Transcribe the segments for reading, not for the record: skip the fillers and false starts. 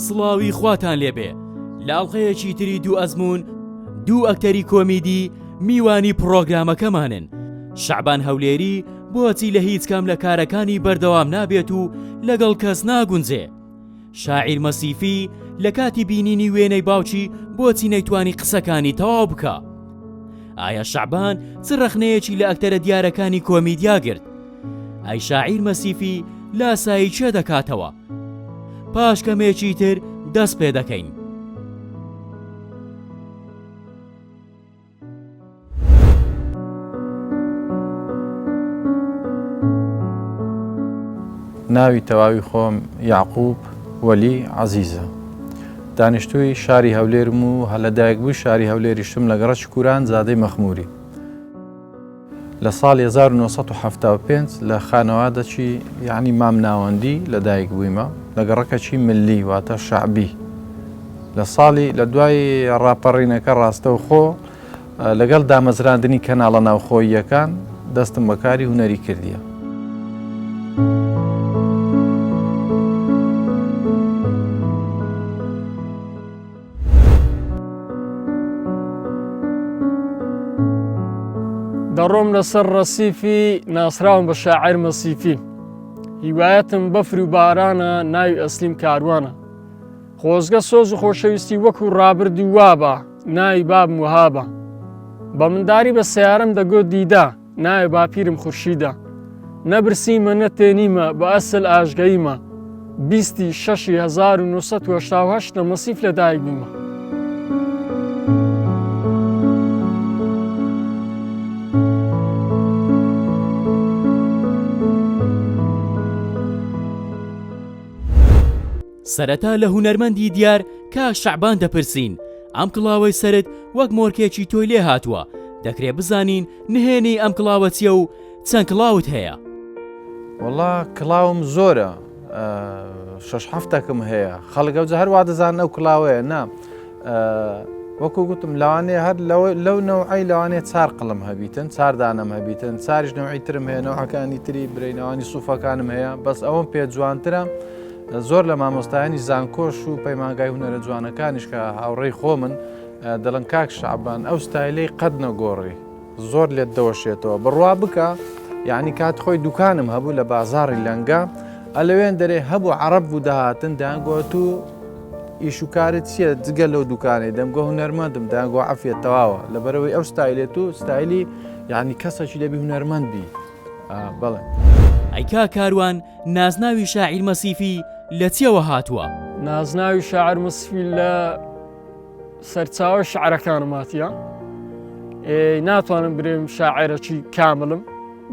سڵاوی خواتان لێبێ لە ئەڵقەیەکی تری دوو ئەزموون دوو ئەکتەری کۆمیدی میوانی پڕۆگرامەکەمانن شەعبان هەولێری بۆچی لە هیچ کام لە کارەکانی بەردەوام نابێت و لەگەڵ کەس ناگونجێ شاعیر مەسیفی لە کاتی بینینی وێنەی باوکی بۆچی نەیتوانی قسەکانی تەواو بکا؟ ئایا شەعبان چ ڕەخنەیەکی لە ئەکتەرە دیارەکانی کۆمیدیا گرت؟ ئەی شاعیر مەسیفی لاسایی کێ دەکاتەوە؟ پاش کەمێکی تر دەست پێ دەکەین. ناوی تەواوی خۆم یەعقوب وەلی عەزیزە. دانیشتووی شاری هەولێرم و لەدایکبووی شاری هەولێریشم لە گەڕەکی کوران زادەی مەخمووری. لە ساڵی 1975 لە خانەوادەکی یعنی مام ناوەندی لەدایک بوویمە لە گەڕەکەکی ملی واتە شەعبی. لە ساڵی لە دوای ڕاپەڕینەکە ڕاستەوخۆ لەگەڵ دامەزراندنی کەناڵە ناوخۆییەکان دەستم بە کاری هونەری کردیە. دەڕۆم لەسەر ڕەسیفی ناسراوم بە شاعیر مەسیفی هیوایەتم بەفر و بارانە ناوی ئەسلیم کاروانە خۆزگە سۆز و خۆشەویستی وەکو ڕابردوو وابا ناوی بابم وەهابە بە منداری بە سیارەم دەگۆت دیدە ناوی باپیرم خورشیدە نە برسیمە نە تێنیمە بە ئەسل ئاژگەیمە بیستی شەشی 1970 لە مەسیف لە دایک بوومە. سەرەتا لە هونەرمەندی دیار کاک شەعبان دەپرسین، ئەم کڵاوەی سەرت وەک مۆرکێکی تۆی لێ هاتووە، دەکرێ بزانین نهێنی ئەم کڵاوە چییە و چەند کڵاوت هەیە؟ وەڵا کڵاوم زۆرە شەش حەفتەکم هەیە خەڵک ئەوجا هەر وا دەزانن ئەو کڵاوەیە نا وەکو گوتم لەوانەیە هەر لەو نەوعی لەوانەیە چار قڵم هەبیتن چار دانەم هەبیتن چاریش نەوعی ترم هەیە نەوعەکانی تری برینەوانی سوفەکانم هەیە بەس ئەوەم پێ جوانترە زۆر لە مامۆستایانی زانکۆش و پەیمانگای هونەرە جوانەکانیش کە هاوڕێی خۆمن دەڵێن کاک شەعبان ئەو ستایلەی قەت نەگۆڕی زۆر لێت دەوەشێتەوە بڕوا بکە یعنی کات خۆی دوکانم هەبوو لە بازاڕی لەنگە ئەلەوێن دەرێ هەبوو عەڕەب بوو دەهاتن دەیانگۆ تو ئیش و کارت چییە جگە لەو دوکانەی دەمگۆ هونەرمەندم دەیانگۆ عەفیە تەواوە لەبەرەوەی ئەو ستایلێت و ستایلی یعنی کەسێکی دەبی هونەرمەند بی بەڵێ. ئەی کاک کاروان نازناوی شاعیر مەسیفی لە چیەوە هاتووە؟ نازناوی شاعر مەسیفی لە سەرچاوە شعرەکانم هاتیە ناتوانم برێم شاعێرەکی کاملم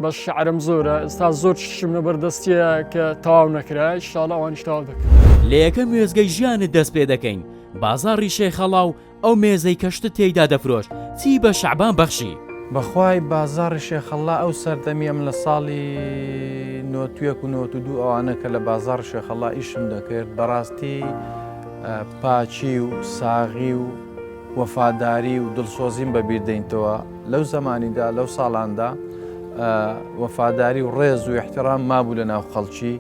بەس شعرم زۆرە ئێستا زۆر شتم لە بەردەستیە کە تەواو نەکرا ئیشاڵا ئەوانیش تەواو دەکەم. لە یەکەم وێستگەی ژیانت دەست پێ دەکەین، بازاڕی شێخەڵا و ئەو مێزەی کە شتت تێیدا دەفرۆشت چی بە شەعبان بەخشی؟ بەخوای بازاڕی شێخەڵا ئەو سەردەمی ئەم لە ساڵی نۆتویەک و نۆت و دوو ئەوانە کە لە بازاڕی شێخەڵا ئیشم دەکرد بەڕاستی پاکی و ساغی و وەفاداری و دڵسۆزیم بەبیر دەینتەوە لەو زەمانیدا لەو ساڵاندا وەفاداری و ڕێز و احترام مابوو لە ناو خەڵکی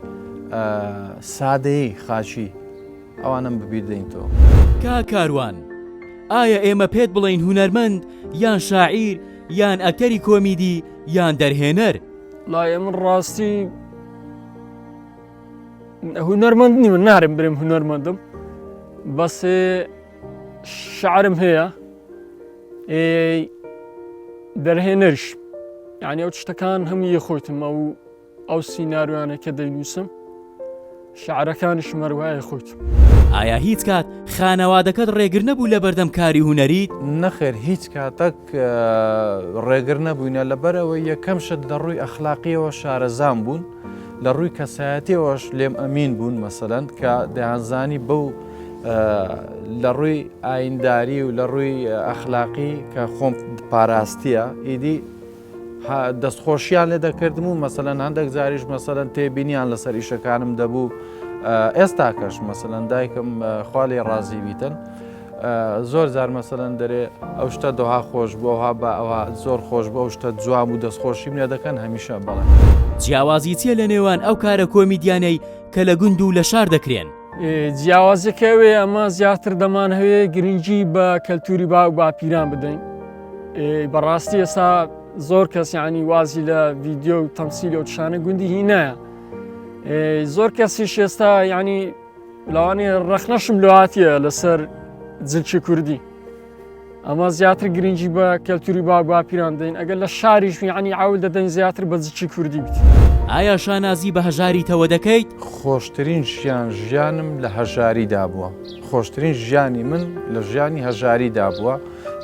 سادەیی خاکی ئەوانم ببیر دەینتەوە. کاک کاروان ئایا ئێمە پێت بڵێین هونەرمەند یان شاعیر یان ئەکتەری کۆمیدی یان دەرهێنەر؟ لای من ڕاستی هونەرمەند نیم نارم برێم هونەرمەندم بەس شعرم هەیە دەرهێنەرش یعنی ئەو شتەکان هەموو یە خۆیتم ئەو ئەو سیناریۆیانە کە دەینووسم شعرەکانیشم هەروایە خۆیتم. ئایا هیچ کات خانەوادەکەت ڕێگر نەبوو لە بەردەم کاری هونەریت؟ نەخێر هیچ کاتەک ڕێگر نەبووینە لەبەرئەوەی یەکەم شت لە ڕووی ئەخلاقیەوە شارەزام بوون لە ڕووی کەسایەتیەوەش لێم ئەمین بوون مەسەلەن کە دەیانزانی بەو لە ڕووی ئاینداری و لە ڕووی ئەخلاقی کە خۆم پاراستیە ئیدی دەستخۆشیان لێ دەکردم و مەسەلەن هەندێک جاریش مەسەلەن تێبینیان لەسەر ئیشەکانم دەبوو ئێستاکەش مەسەلەن دایکم خوا لێ ڕازی بیتن زۆر جار مەسەلەن دەرێ ئەو شتە دۆها خۆش بوو ئەوها بە ئەوها زۆر خۆش بوو ئەو شتە جوان بوو دەستخۆشیم لێ دەکەن هەمیشە بەڵێ. جیاوازی چیە لە نێوان ئەو کارە کۆمیدیانەی کە لە گوند و لە شار دەکرێن؟ جیاوازیەکە ئەوەیە ئەمە زیاتر دەمانهەوێ گرنگی بە کەلتوری باو باپیران بدەین بەڕاستی ئێستا زۆر کەس یعنی وازی لە ڤیددیو و تەمسیل و شانە گوندی هینایە زۆر کەسیش ئێستا یعنی لەوانەیە ڕەخنەشم لەواتیە لەسەر جلکی کوردی ئەمە زیاتر گرنگی بە کەلتوری باو باپیران دەین ئەگەر لە شاریش یعنی عول دەدەین زیاتر بە جلکی کوردی بیت. ئایا شانازی بە هەژاریتەوە دەکەیت؟ خۆشترین ژیان ژیانم لە هەژاریدا بووە خۆشترین ژیانی من لە ژیانی هەژاریدا بووە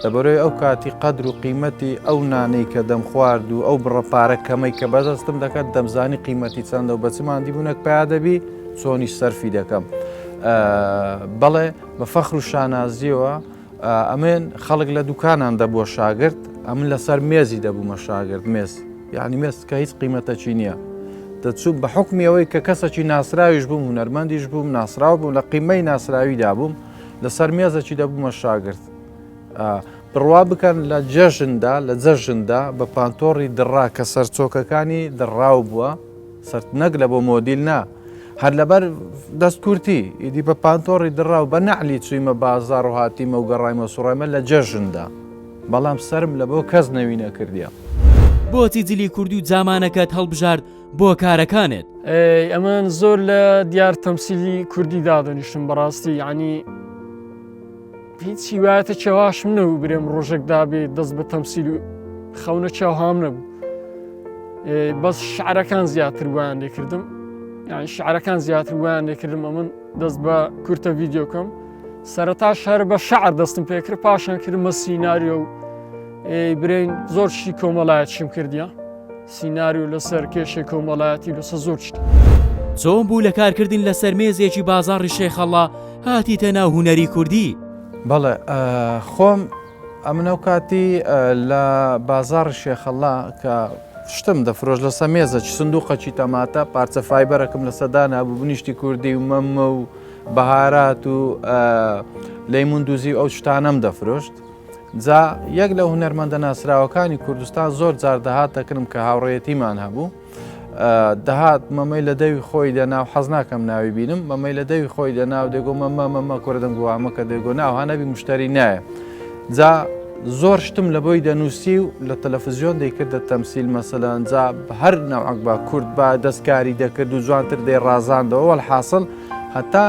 لەبەرەوەی ئەو کاتی قەدر و قیمەتی ئەو نانەی کە دەمخوارد و ئەو بڕە پارە کەمەی کە بەدەستم دەکات دەمزانی قیمەتی چەندە و بە چ ماندیبوونێک پیا دەبی چۆنیش سەرفی دەکەم بەڵێ بە فەخر و شانازیەوە ئەمن خەڵک لە دوکانان دەبووە شاگرد ئەمن لەسەر مێزی دەبوومە شاگرد مێز یعنی مێز کە هیچ قیمەتەکی نییە دەچوو بە حکمی ئەوەی کە کەسەکی ناسراویش بووم هونەرمەندیش بووم ناسراو بووم لە قیمەی ناسراویدا بووم لەسەر مێزەکی دەبوومە شاگرد بڕوا بکەن لە جەژندا لە جەژندا بە پانتۆڕی دڕا کە سەرچۆکەکانی دڕاو بووە سەر نەک لە بۆ مۆدیل نا هەر لەبەر دەست کورتی ئیدی بە پانتۆڕی دڕا و بە نەعلی چوویمە بازاڕ و هاتیمە و گەڕایمە سوڕایمە لە جەژندا بەڵام سەرم لە بۆ کەس نەوی نەکردیە. بۆچی جلی کوردی و جامانەکەت هەڵبژارد بۆ کارەکانت؟ ئەی ئەمن زۆر لە دیار تەمسیلی کوردی دادەنیشتم بەڕاستی یعنی هیچ هیوایەتە چێواشم نەبوو برێم ڕۆژێک دابێ دەست بە تەمسیل و خەونە چاوهام نەبوو بەس شعرەکان زیاتر وایان لێکردم یان شعرەکان زیاتر وایان لێکردم ئەمن دەست بە کورتە ڤیددیوکەم سەرەتا شەر بە شعر دەستم پێکرد پاشان کردمە سیناریۆ و برین زۆر شتی کۆمەڵایەتشیم کردیە سیناریۆ لەسەر کێشەی کۆمەڵایەتی لەسەر زۆر شت. چۆن بوو لە کارکردن لەسەر مێزێکی بازاڕی شێخەڵا هاتیتە ناو هونەری کوردی؟ بەڵێ خۆم ئەمن ئەو کاتی لە بازاڕی شێخەڵا کە شتم دەفرۆش لەسە مێزەکی سندوقەکی تەماتە پارچە فایبەرەکم لەسە دانابوو بنیشتی کوردی و مەمە و بەهارات و لەیمون دوزی و ئەو شتانەم دەفرۆشت. جا یەک لە هونەرمەندە ناسراوەکانی کوردستان زۆر جار دەهات دەکردم کە هاوڕێیەتیمان هەبوو دەهات مەمەی لە دەوی خۆی دەنا و حەز ناکەم ناوی بینم مەمەی لە دەوی خۆی دەنا و دەگۆ مەمە مەمە کورە دەنگۆ ئەمە کە دەگۆ ناو هەنەبی مشتری نایە جا زۆر شتم لە بۆی دەنووسی و لە تەلەفزیۆن دەیکردە تەمسیل مەسەلەن جا هەر نەوعەک بە کورد با دەستکاری دەکرد و جوانتر دەیڕازاندەوە وەلحاسڵ هەتا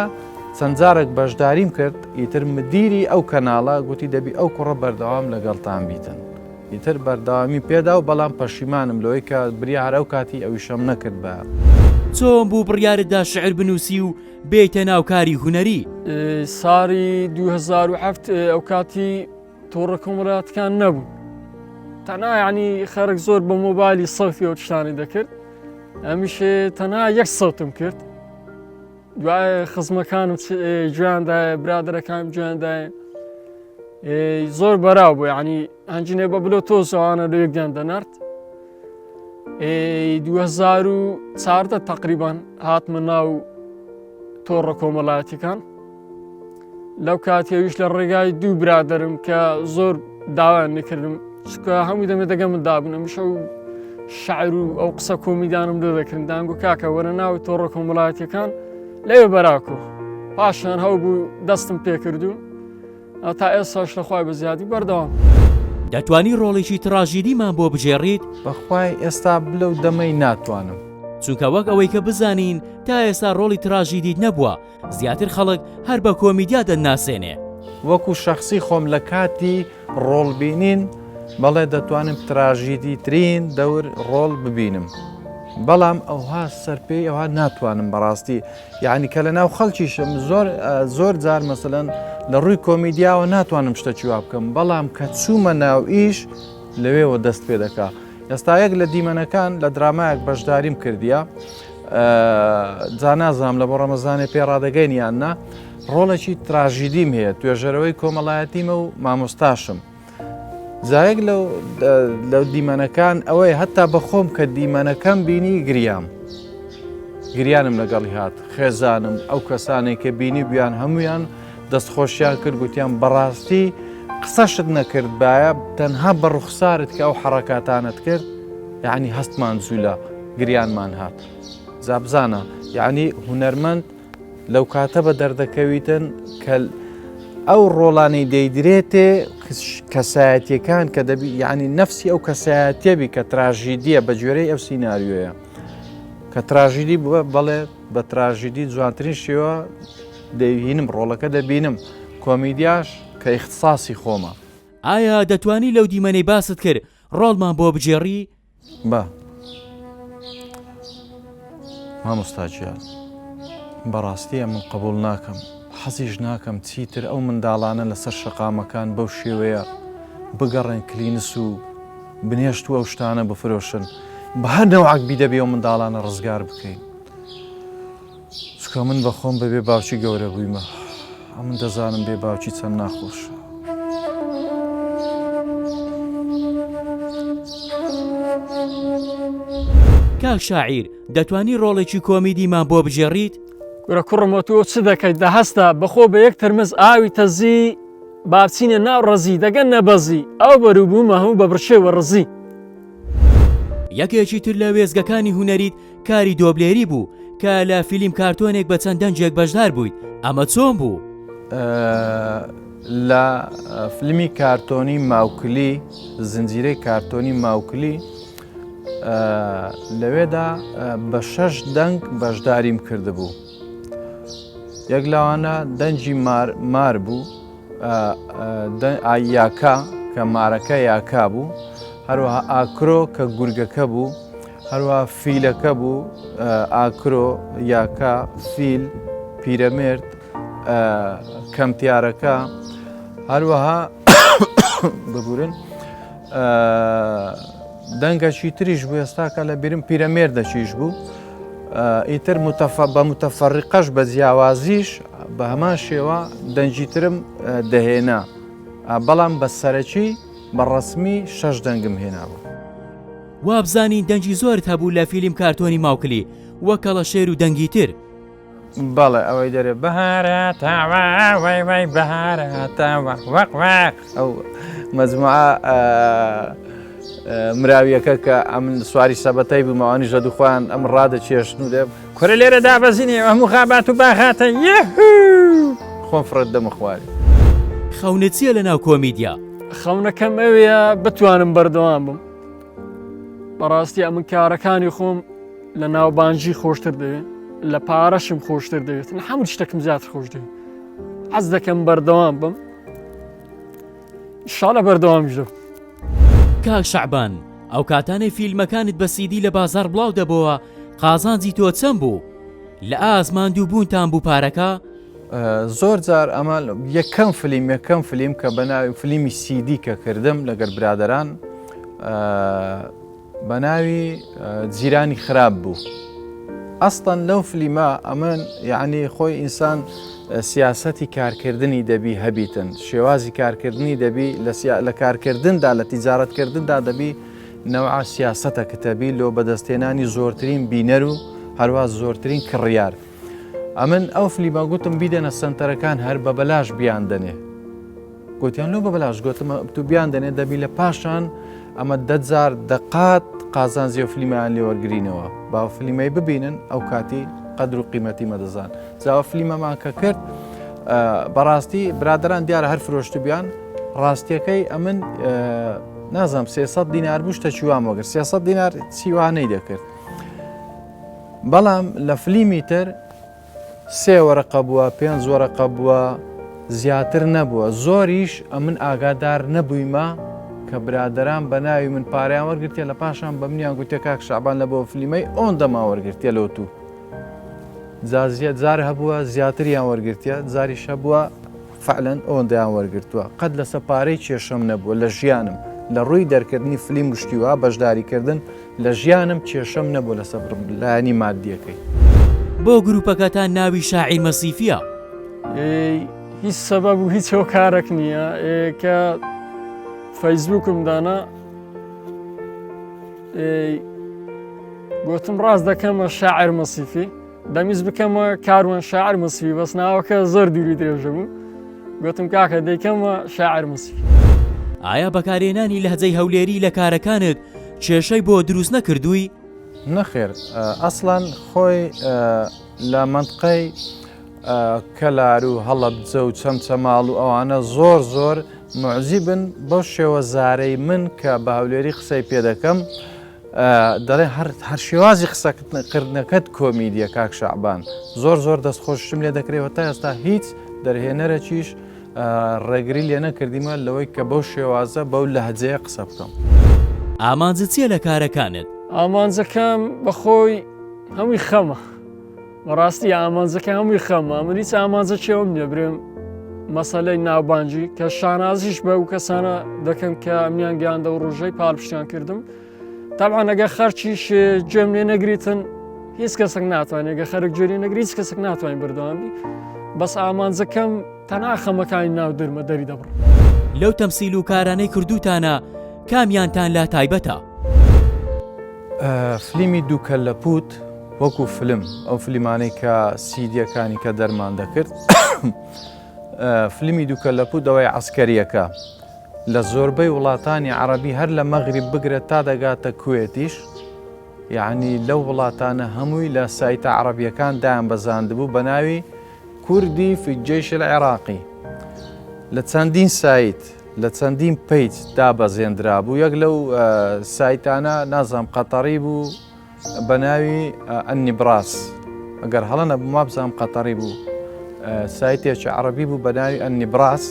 چەند جارێک بەشداریم کرد ئیتر مدیری ئەو کەناڵە گوتی دەبی ئەو کوڕە بەردەوام لەگەڵتان بیتن ئیتر بەردەوامی پێدا و بەڵام پەشیمانم لەوەی کە بریا هەر ئەو کاتی ئەویشەم نەکرد بە. چۆن بوو بڕیارت دا شعر بنووسی و بێیتە ناو کاری هونەری؟ ساڵی 2007 ئەو کاتی تۆڕە کۆمەڵاتەکان نەبوو تەنها یعنی خەرک زۆر بە مۆبایلی سەوتی ئەو شتانی دەکرد ئەمیشێ تەنها یەک سەوتم کرد دوای خزمەکانم گوێیان دایە برادەرەکانم گوێیان دایە زۆر بەراو بوو یعنی هەنجینێ بە بلۆ تۆزەوانە لە یەکیان دەنارد 2014 تقریبان هاتمە ناو تۆڕە کۆمەڵایەتیەکان لەو کاتیەویش لە ڕێگای دوو برادرم کە زۆر داوایان نکردم چکە هەموو دەمێ دەگە من دابوون ئەمیشە و شعر و ئەو قسە کۆمیدانم لێ دەکردن دانگو کاکە وەرە ناو تۆڕە کۆمەڵایەتیەکان لەوێ بەراکۆ پاشان هەو بوو دەستم پێکردو تا ئێستاش لە خوای بە زیادی بەردەوام. دەتوانی ڕۆڵێکی تراژیدیمان بۆ بگێڕیت؟ بەخوای ئێستا بلەو دەمەی ناتوانم. چونکە وەک ئەوەی کە بزانین تا ئێستا ڕۆڵی تراژیدیت نەبووە، زیاتر خەڵک هەر بە کۆمیدیا دەتناسێنێ. وەکو شەخسی خۆم لە کاتی ڕۆڵ بینین بەڵێ دەتوانم تراژیدی ترین دەور ڕۆڵ ببینم بەڵام ئەوها سەرپێی ئەوها ناتوانم بەڕاستی یعنی کە لە ناو خەڵکیشم زۆر زۆر جار مەسەلەن لە ڕووی کۆمیدیاوە ناتوانم شتەکی وا بکەم بەڵام کە چوومە ناو ئیش لەوێوە دەست پێ دەکا ئێستا یەک لە دیمەنەکان لە درامایەک بەشداریم کردیە جا نازانم لە بۆ ڕەمەزانێ پێ ڕادەگەین یان نا ڕۆڵێکی تراژیدیم هەیە توێژەرەوەی کۆمەڵایەتیمە و مامۆستاشم جایەک لەو لەو دیمەنەکان ئەوەیە هەتا بەخۆم کە دیمەنەکەم بینی گریام گریانم لەگەڵی هات خێزانم ئەو کەسانێک کە بینی بیان هەمویان دەستخۆشیان کرد گوتیان بەڕاستی قسەشت نەکرد باە تەنها بە ڕوخسارت کە ئەو حەڕەکاتانت کرد یعنی هەستمان جوولە گریانمان هات جا بزانە یعنی هونەرمەند. لەو کاتە بە دەردەکەویتن کە ئەو ڕۆڵانەی دەیدرێتێ کەسایەتیەکان کە دەبی یعنی نەفسی ئەو کەسایەتیەبی کە تراژیدیە بە گوێرەی ئەو سیناریۆیە کە تراژیدی بووە بەڵێ بە تراژیدی جوانترین شێوە دەیهینم ڕۆڵەکە دەبینم کۆمیدیاش کە ئیختساسی خۆمە. ئایا دەتوانی لەو دیمەنەی باست کرد ڕۆڵمان بۆ بگێڕی؟ با مامۆستا گیان بەڕاستی ئەمن قبوڵ ناکەم حەزیش ناکەم چیتر ئەو منداڵانە لەسەر شەقامەکان بەو شێوەیە بگەڕێن کلینس و بنێشت و ئەو شتانە بفرۆشن بە هەر نەوعەک بی دەبێ ئەو منداڵانە ڕزگار بکەین. چونکە من بەخۆم بەبێ باوکی گەورە بوویمە ئەمن دەزانم بێ باوکی چەند ناخۆشە. کاک شاعیر دەتوانی ڕۆڵێکی کۆمیدیمان بۆ بگێڕیت؟ کورە کوڕم وە تۆ چ دەکەیت دە هەستە بەخۆ بە یەک ترمز ئاوی تەزی با بچینە ناو ڕەزی دەگەن نەبەزی ئەو بەروبوومە هەموو بە بڕشێ وەڕزی. یەکێکی تر لە وێستگەکانی هونەریت کاری دۆبلێری بوو کە لە فیلیم کارتۆنێک بە چەند دەنگێک بەشدار بوویت، ئەمە چۆن بوو؟ لە فیلمی کارتۆنی ماوکلی، زنجیرەی کارتۆنی ماوکلی، لەوێدا بە شەش دەنگ بەشداریم کردبوو. یەک لەوانە دەنگی مار مار بوو، یاکا کە مارەکە یاکا بوو، هەروەها ئاکرۆ کە گورگەکە بوو، هەروەها فیلەکە بوو، ئاکرۆ، یاکا، فیل، پیرەمێرد، کەمتیارەکە، هەروەها ببورن دەنگەکی تریش بوو ئێستاکە لە بیرم پیرەمێردەکیش بوو ئیتر بە متەفەڕیقەش بە جیاوازیش بە هەمان شێوە دەنگی ترم دەهێنا بەڵام بە سەرەکی بە ڕەسمی شەش دەنگم هێنابوو. وابزانین دەنگی زۆرت هەبوو لە فیلم کارتۆنی ماوکلی وەک کەڵەشێر و دەنگی تر. بەڵێ ئەوەی دەرێ بەهارە تاوە وەی وەی بەهارە تاوە وەق وەق ئەو مەجموعە مراویەکە کە ئەمن سواری سەبەتەی بووم ئەوانیش لە دووخۆیان ئەم ڕادەکێشن و دێ کورە لێرە دابەزینێ هەموو غابات و باغاتە یەهوو خۆم فڕێت دەمە خواری. خەونت چیە لەناو کۆمیدیا؟ خەونەکەم ئەوەیە بتوانم بەردەوام بم. بەڕاستی ئەمن کارەکانی خۆم لە ناوبانگی خۆشتر دەوێت لە پارەشم خۆشتر دەوێت لە هەموو شتێکم زیاتر خۆش دەوێت حەز دەکەم بەردەوام بم شاڵە بەردەوام ژم. کاک شەعبان ئەو کاتانەی فیلمەکانت بە سیدی لە بازاڕ بڵاو دەبۆوە قازانجی تۆ چەند بوو؟ لە ئاست ماندوو بوونتان بوو پارەکە؟ زۆر جار ئەمە یەکەم فلیم یەکەم فلیم کە بە ناوی فلیمی سیدی کە کردم لەگەر برادران بە ناوی جیرانی خراپ بوو ئەستان لەو فلیمە ئەمن یعنی خۆی ئینسان سیاسەتی کارکردنی دەبی هەبیتن شێوازی کارکردنی دەبی لە کارکردندا لە تیجارەتکردندا دەبی نەوعە سیاسەتە کتەبی لۆ بەدەستێنانی زۆرترین بینەر و هەروە زۆرترین کڕیار ئەمن ئەو فلیمە گوتم بیدەنە سەنتەرەکان هەر بە بەلاش بیان دەنێ گوتیان لۆ بە بەلاش گوتم تو بیان دەنێ دەبی لە پاشان ئەمە دەجار دەقات قازانجی و فلیمیان لێوەرگرینەوە با فلیمەی ببینن ئەو کاتی قەدر و قیمەتی مەدەزان جاوە فلیمەمان کە کرد بەڕاستی برادران دیارە هەر فرۆشتبیان ڕاستیەکەی ئەمن نازانم 300 دینار بوو شتە چیوام وەگەر 300 دینار چیوانەی دەکرد بەڵام لە فلیمی تر سێ وەرەقە بووە پێنج وەرەقە بووە زیاتر نەبووە زۆریش ئەمن ئاگادار نەبوویمە کە برادران بە ناوی من پاریان وەرگرتیە لە پاشان بە منیان گوتیە کاک شعبان لە بۆ فلیمەی ئۆندەما وەرگرتیە لۆ تو جازیە جار هەبووە زیاتریان وەرگرتیە جاریش هەبووە فعلەن ئەوەندەیان وەرگرتووە قەت لەسە پارەی کێشەم نەبووە لە ژیانم لە ڕووی دەرکردنی فلیم گشتیوە بەشداریکردن لە ژیانم کێشەم نەبووە لەسەر لایەنی مادیەکەی. بۆ گروپەکەتان ناوی شاعیر مەسیفیە؟ هیچ سەبەب و هیچ هۆکارێک نییە کە فەیسبووکم دانا گوتم ڕاست دەکەمە شاعر مەسیفی دەمیست بکەمە کاروان شاعر مەسیفی بەس ناوەکە زۆر دووری درێژە بوو گوتم کاکە دەیکەمە شاعر مەسیفی. ئایا بەکارهێنانی لەهجەی هەولێری لە کارەکانت کێشەی بۆ دروست نەکردووی؟ نەخێر ئەسڵەن خۆی لە مەنتقەی. کەلار و هەڵەبجە و چەمچەماڵ و ئەوانە زۆر زۆر معجیبن بەو شێوەزارەی من کە بە هەولێری قسەی پێ دەکەم دەڵێ هەر هەر شێوازی قسەکردنەکەت کۆمیدیە کاک شەعبان زۆر زۆر دەستخۆشم لێ دەکرێت تا ئێستا هیچ دەرهێنەرەکیش ڕێگری لێ نەکردیمە لەوەی کە بەو شێوازە بەو لەهجەیە قسە بکەم. ئامانجت چیە لە کارەکانت؟ ئامانجەکەم بەخۆی هەمووی خەمە بەڕاستی ئامانجەکە هەمووی خەمە من هیچ ئامانجە چێوم نییە برێم مەسەلەی ناوبانجی کە شانازیش بە و کەسانە دەکەم کە ئەمیان گەیاندە و ڕۆژەی پاڵپشتیان کردم تاوان ئەگە خەرچیش گوێم لێ نەگریتن هیچ کەسێک ناتوانێت گە خەرک گوێ نەگری هیچ کەسێک ناتوانین بەردەوام بی بەس ئامانجەکەم تەنها خەمەکانی ناو درمە دەری دەبڕم. لەو تەمسیل و کارانەی کردووتانە کامیانتان لا تایبەتە؟ فلیمی دووکەلەپوت وەکو فلم ئەو فلیمانەی کە سیدیەکانی کە دەرمان دەکرد فلیمی دووکەلەپوت دەوای عسکەریەکە لە زۆربەی وڵاتانی عەڕەبی هەر لە مەغریب بگرە تا دەگاتە کوێتیش یەعنی لەو وڵاتانە هەمووی لە سایتە عەڕەبیەکان دایان بەزاندبوو بە ناوی کوردی في الجيش العراقی لە چەندین سایت لە چەندین page دابەزێندرابوو یەک لەو سایتانە نازام قەتەڕی بوو بە ناوی النبراس ئەگەر هەڵە نەبووم وابزانم قەتەڕی بوو سایتێکی عەڕەبی بوو بە ناوی النبراس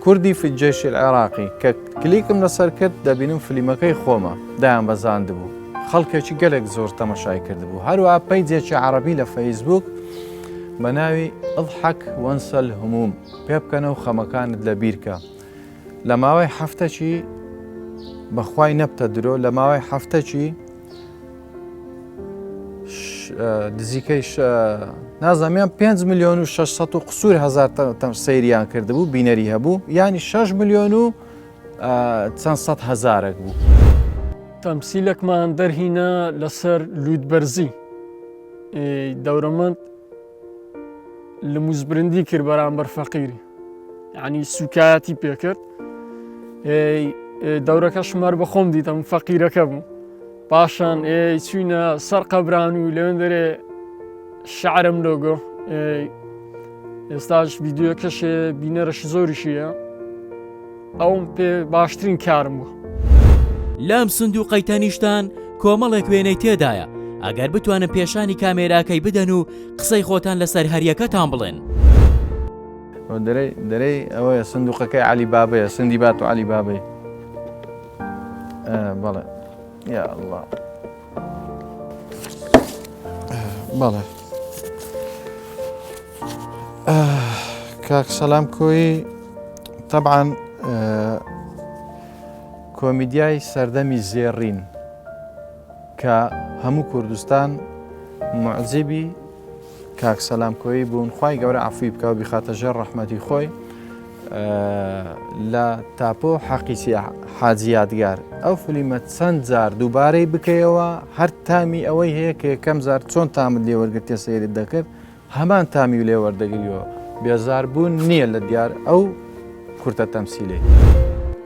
کوردی في الجيش العراقی کە کلیکم لەسەر کرد دەبینم فلیمەکەی خۆمە دایان بەزاندبوو خەڵکێکی گەلێک زۆر تەمەشای کردبوو هەروە page ێکی عەڕەبی لە فەیسبوک بە ناوی اضحك وانسى الهموم پێ بکەنە و خەمەکانت لە بیرکە لە ماوەی هەفتەکی بەخوای نەبتە درۆ لە ماوەی هەفتەکی نزیکەی نازانم 5 میلیۆن و 600 و قسوور هزار تەم سەیریان کردبوو بینەری هەبوو ینی 6 میلیۆن و چەند سەد هزارێک بوو. تەمسیلێکمان دەرهینا لەسەر لووتبەرزی دەورەمەند لە موزبرندی کرد بەرامبەر فەقیری یعنی سوکایەتی پێکرد دەورەکە شمار بە خۆم دیتم فەقیرەکە بوو پاشان چوینە سەر قەبران و لەوێن دەرێ شعرم لۆگۆ ئێستاش ڤیددیوکەشێ بینەرەش زۆریشیە ئەوم پێ باشترین کارم بوو. لەم سندوقەی تەنیشتان کۆمەڵێک وێنەی تێدایە، ئەگەر بتوانن پێشانی کامێراکەی بدەن و قسەی خۆتان لەسەر هەریەکەتان بڵێن. دەرەی دەرەی ئەوەیە سندوقەکەی عەلی بابەیە سندی بات و عەلی بابەی بەڵێ یا الله بەڵێ کاک سەلام کۆیی تەبعەن کۆمیدیای سەردەمی زێڕین کە هەموو کوردستان معجبی کاک سەلام کۆیی بوون خوای گەورە عەفوی بکا و بیخاتە ژێر ڕەحمەتی خۆی لە تاپۆ حەقی حاجی یادگار ئەو فلیمە چەند جار دووبارەی بکەیەوە هەر تامی ئەوەی هەیە کە یەکەم جار چۆن تامت لێ وەرگرتێ سەیرت دەکرد هەمان تامی لێ وەردەگریەوە بێزار بوون نییە لە دیار ئەو کورتە تەمسیلەی.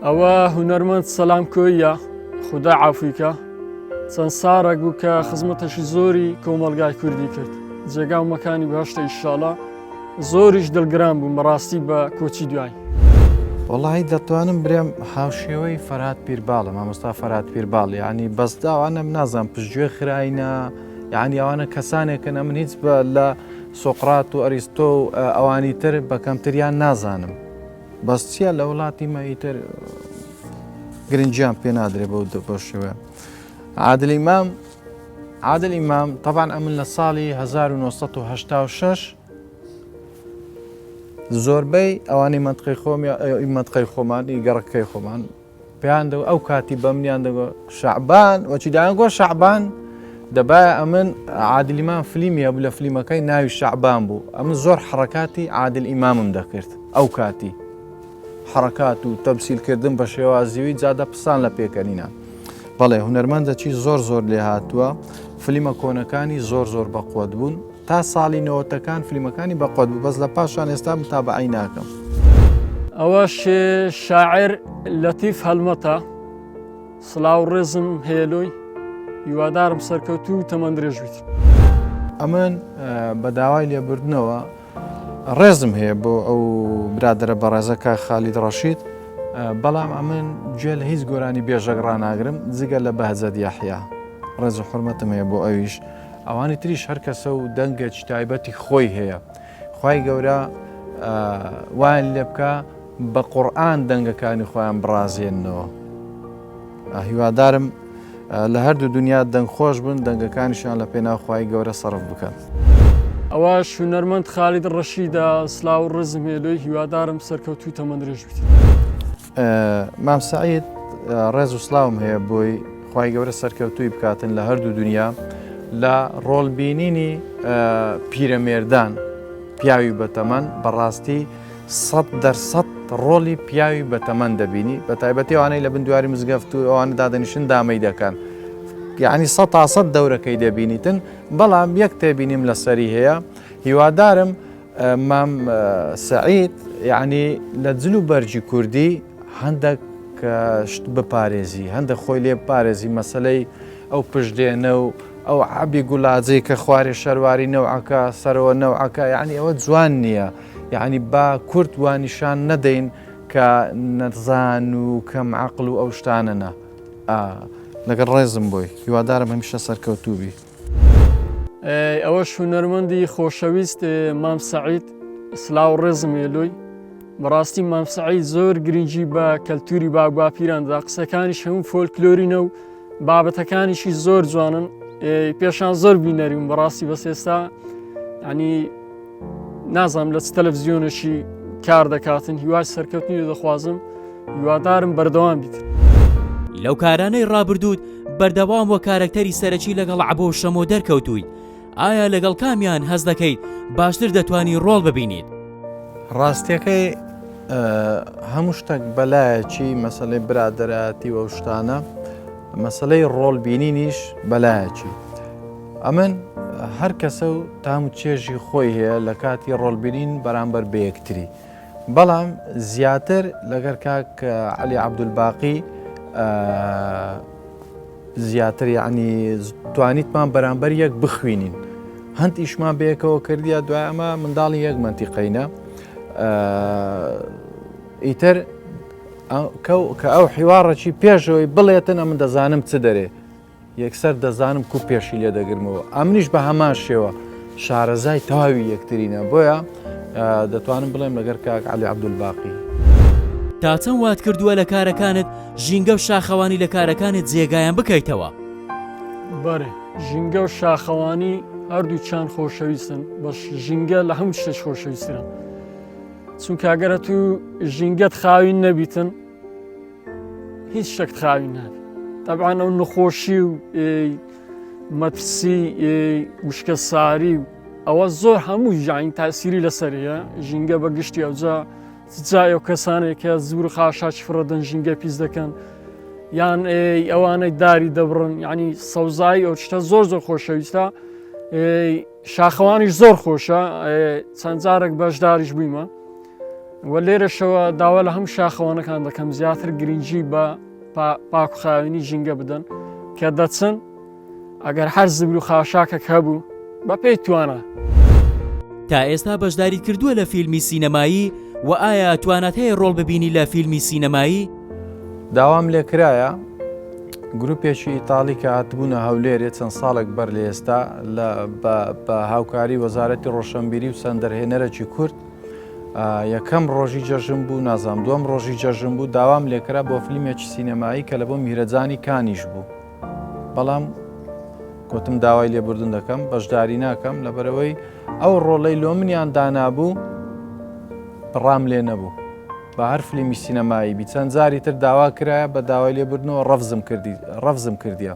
ئەوە هونەرمەند سەلام کۆییە خودا عافوی کا چەند ساڕێک بوو کە خزمەتەشی زۆری کۆمەڵگای کوردی کرد جێگا و مەکانی بەهەشتە ئیشاڵا زۆریش دڵگران بووم بەڕاستی بە کۆچی دوای. وەڵاهی دەتوانم برێم هاوشێوەی فەرهاد پیرباڵە مامۆستا فەرهاد پیرباڵ یعنی بەس داوانم نازانم پشتگوێ خراینە یعنی ئەوانە کەسانێکن ئەمن هیچ بە لە سۆقرات و ئەریستۆ و ئەوانی تر بە کەمتریان نازانم بەس چییە لە وڵاتی مە ئیتر گرنگیان پێ نادرێ بەو بەو شێوەیە عادل ئیمام عادل ئیمام طبعا ئەمن لە ساڵی 1986 زۆربەی ئەوانەی منطقی خۆم منطقی خۆمان ئی گەڕەکەی خۆمان پێیان دەگۆ ئەو کاتی بەمنیان دەگۆ شەعبان وەچی دایان گۆ شەعبان دەبایە ئەمن عادل ئیمام فلیمی هەبوو لە فلیمەکەی ناوی شەعبان بوو ئەمن زۆر حڕکاتی عادل ئیمامم دەکرد ئەو کاتی حڕکات و تەمسیلکردن بە شێوازیوی جادە پسان لە پێکەنینە بەڵێ هونەرمەندە چی زۆر زۆر لێ هاتووە فلیمە کۆنەکانی زۆر زۆر بەقوت بوون تا ساڵی نەوەتەکان فلیمەکانی بەقوت بوو بەس لە پاشان ئێستا متابعەی ناکەم. ئەوەش شاعیر لەتیف هەڵمەتە سڵاو ڕێزم هەیە لۆی هیوادارم سەرکەوتوو و تەمەن درێژ بیت. ئەمن بە داوای لێبوردنەوە. ڕێزم هەیە بۆ ئەو برادەرە بەڕێزە کاک خالید ڕەشید بەڵام ئەمن گوێ لە هیچ گۆرانی بێژەک ڕاناگرم جگە لە بەهجەت یەحیا ڕێز و حورمەتم هەیە بۆ ئەویش ئەوانی تریش هەر کەسە و دەنگێکی تایبەتی خۆی هەیە خوای گەورە وایان لێ بکە بە قورئان دەنگەکانی خۆیان بڕازێننەوە هیوادارم لە هەردوو دنیا دەنگ خۆش بن دەنگەکانیشیان لە پێناو خوای گەورە سەرف بکەن. ئەوەش هونەرمەند خالید ڕەشیدە سلاو و ڕێزم هەیە لۆی هیوادارم سەرکەوتوو تەمەن درێژ بیت. مام سەعید ڕێز و سلاوم هەیە بۆی خوای گەورە سەرکەوتووی بکاتن لە هەردوو دنیا لە ڕۆڵ بینینی پیرەمێردان پیاوی بەتەمەن بەڕاستی 100% ڕۆڵی پیاوی بەتەمەن دەبینی بە تایبەتی ئەوانەی لە بن دواری مزگەفت و ئەوانە دادەنیشن دامەی دەکەن یعنی سە تا سەد دەورەکەی دەبینیتن بەڵام یەک تێبینیم لەسەری هەیە هیوادارم مام سەعید یعنی لە جل و بەرگی کوردی هەندێک شت بپارێزی هەندە خۆی لێ بپارێزی مەسلەی ئەو پشتێنە و ئەو عەبی گولاجەی کە خوارێ شەرواری نەوعەکە سەرەوە نەوعەکە یعنی ئەوە جوان نییە یعنی با کورد وانیشان نەدەین کە نەزان و کەم عقل و ئەو شتانە لەگەڵ ڕێزم بۆی هیوادارم هەمیشە سەرکەوتوو بی. ئەوەش هونەرمەندی خۆشەویست مام سەعید سلااو ڕێزم لۆی بەڕاستی مام سەعید زۆر گرنگی بە کەلتوری باوباپیراندا قسەکانیش هەموو فۆلکلۆرینە و بابەتەکانیشی زۆر جوانن پێشان زۆر بینەریم بەڕاستی بەس ئێستا ینی نازانم لە چ تەلەڤزیۆنێکی کار دەکاتن هیوای سەرکەوتنی دەخوازم هیوادارم بەردەوام بیت. لەو کارانەی ڕابردووت بەردەوام وە کارەکتەری سەرەکی لەگەڵ عەبۆ و شەمۆ دەرکەوتوویت، ئایا لەگەڵ کامیان هەست دەکەیت باشتر دەتوانی ڕۆڵ ببینیت؟ ڕاستیەکەی هەموو شتێک بەلایەکی مەسەلەی برادەرایەتی و ئەو شتانە مەسەلەی ڕۆڵ بینینیش بەلایەکی ئەمن هەر کەسە و تام و چێژی خۆی هەیە لە کاتی ڕۆڵبینین بەرامبەر بە یەکتری بەڵام زیاتر لەگەر کاک علی عەبدولباقی زیاتر یعنی توانیتمان بەرامبەر یەک بخوێنین هەند ئیشمان بەیەکەوە کردیا دوای ئەمە منداڵی یەک منتیقینە ئیتر کە ئەو حیواڕەکی پێشەوەی بڵێتن ئەمن دەزانم چ دەرێ یەکسەر دەزانم کو پێشی لێ دەگرمەوە ئەمنیش بە هەمان شێوە شارەزای تەواوی یەکترینە بۆیە دەتوانم بڵێم لەگەر کاک عەلی عەبدولباقی. تا چەند وات کردووە لە کارەکانت ژینگە و شاخەوانی لە کارەکانت جێگایان بکەیتەوە؟ بەێ ژینگە و شاخەوانی هەردووچان خۆشەویستن بەس ژینگە لە هەموو شتێک خۆشەویسترە چونکە ئەگەرە تو ژینگەت خاوین نەبیتن هیچ شتێکت خاوین نابێت تەبعەن ئەو نەخۆشی و مەترسی وشکە ساری و ئەوە زۆر هەموو ژین تاسیری لەسەر هەیە ژینگە بە گشتی ئەوجا جا ئەو کەسانێک کە زور و خاشاک فڕەدەن ژینگە پیس دەکەن یان ئەوانەی داری دەبڕن ینی سەوزایی ئەو شتە زۆر زۆر خۆشەویستە شاخەوانیش زۆر خۆشە چەند جارێک بەشداریش بوویمە و لێرەشەوە داوا لە هەموو شاخەوانەکان دەکەم زیاتر گرنگی بە پاکخاوێنی ژینگە بدەن کە دەچن ئەگەر هەر زبر و خاشاکێک هەبوو بە پێی توانا. تا ئێستا بەشداریت کردووە لە فیلمی سینەمایی و ئایا توانات هەیە ڕۆڵ ببینی لە فیلمی سینەمایی؟ داوام لێکرایە گروپێکی ئیتاڵی کە هاتبوونە هەولێرێ چەند ساڵێک بەر لە ئێستا لە بە هاوکاری وەزارەتی ڕۆشنبیری و چەند دەرهێنەرێکی کورد یەکەم ڕۆژی جەژن بوو نازام دووەم ڕۆژی جەژن بوو داوام لێکرا بۆ فیلمێکی سینەمایی کە لە بۆ میرەجانی کانیش بوو بەڵام گوتم داوای لێبوردن دەکەم بەشداری ناکەم لەبەرەوەی ئەو ڕۆڵەی لۆ منیان دانابوو ڕام لێ نەبوو بە هەر فلیمی سینەمایی بی چەند جاری تر داوا کرایە بە داوای لێبوردنەوە ڕەفزم کردی ڕەفزم کردیە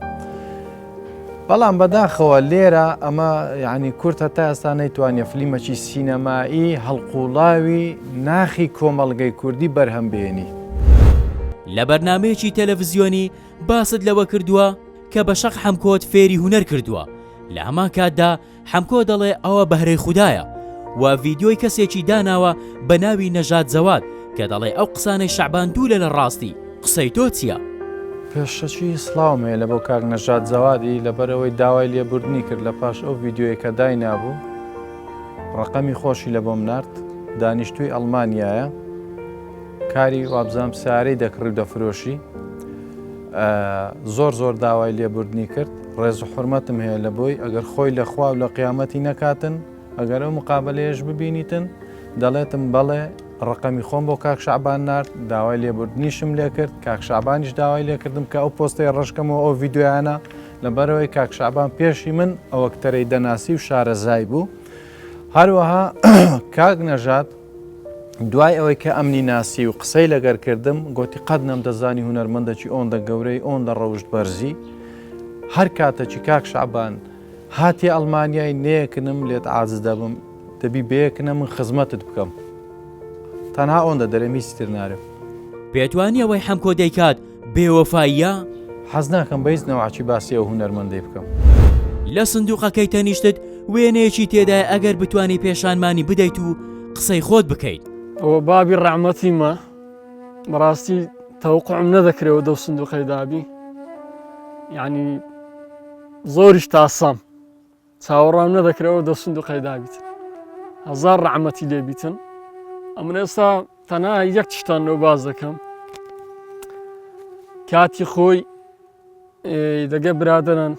بەڵام بەداخەوە لێرە ئەمە یعنی کورد هەتا ئێستا نەیتوانیە فلیمەکی سینەمایی هەڵقوڵاوی ناخی کۆمەڵگەی کوردی بەرهەم بێنی. لە بەرنامەیەکی تەلەڤزیۆنی باست لەوە کردووە کە بە شەق حەمکۆت فێری هونەر کردووە، لە هەمان کاتدا حەمکۆ دەڵێ ئەوە بەهرەی خودایە و ڤیدیۆی کەسێکی داناوە بە ناوی نەژاد جەواد کە دەڵێ ئەو قسانەی شەعبان دوورە لە ڕاستی، قسەی تۆ چییە؟ پێشەکی سڵاوم هەیە لە بۆ کاک نەژاد جەوادی لەبەرئەوەی داوای لێبوردنی کرد لە پاش ئەو ڤیدیۆیە کە داینابوو. ڕەقەمی خۆشی لە بۆم نارد، دانیشتووی ئەڵمانیایە، کاری وابزانم سارەی دەکڕی و دەفرۆشی. زۆر زۆر داوای لێبوردنی کرد، ڕێز و حورمەتم هەیە لە بۆی، ئەگەر خۆی لە خوا و لە قیامەتی نەکاتن، ئەگەر ئەو مقابەلەیەش ببینیتن، دەڵێتم بەڵێ ڕەقەمی خۆم بۆ کاک شەعبان نارد، داوای لێبوردنیشم لێکرد، کاک شەعبانیش داوای لێکردم کە ئەو پۆستەی ڕەشکەمەوە ئەو ڤیدیۆیانە، لەبەرئەوەی کاک شەعبان پێشی من ئەو ئەکتەرەی دەناسی و شارەزای بوو. هەروەها کاک نەژاد دوای ئەوەی کە ئەمنی ناسی و قسەی لەگەر کردم گۆتی قەت نەمدەزانی هونەرمەندەکی ئۆندە گەورەی ئۆندە ڕەوشت بەرزی هەر کاتەکی کاک شەعبان هاتیە ئەڵمانیای نێکنم لێت عاجز دەبم دەبی بێکنە من خزمەتت بکەم تەنها ئۆندە دەرێم هیچ تر نارێم. پێتوانیە ئەوەی حەمکۆ دەیکات بێوەفاییە؟ حەز ناکەم بە هیچ نەوعەکی باسی ئەو هونەرمەندەی بکەم. لە سندوقەکەی تەنیشتت وێنەیەکی تێدایە ئەگەر بتوانی پێشانمانی بدەیت و قسەی خۆت بکەیت. ئەوە بابی ڕەحمەتیمە بەڕاستی تەوقعم نەدەکرێەوە دەو سندوقەی دابی یعنی زۆریش تاسام چاوەڕوان نەدەکرەوە دە سندوقەی دابیتن هەزار ڕەحمەتی لێبیتن ئەمن ئێستا تەنها یەک شتان لەو باز دەکەم کاتی خۆی دەگە برادران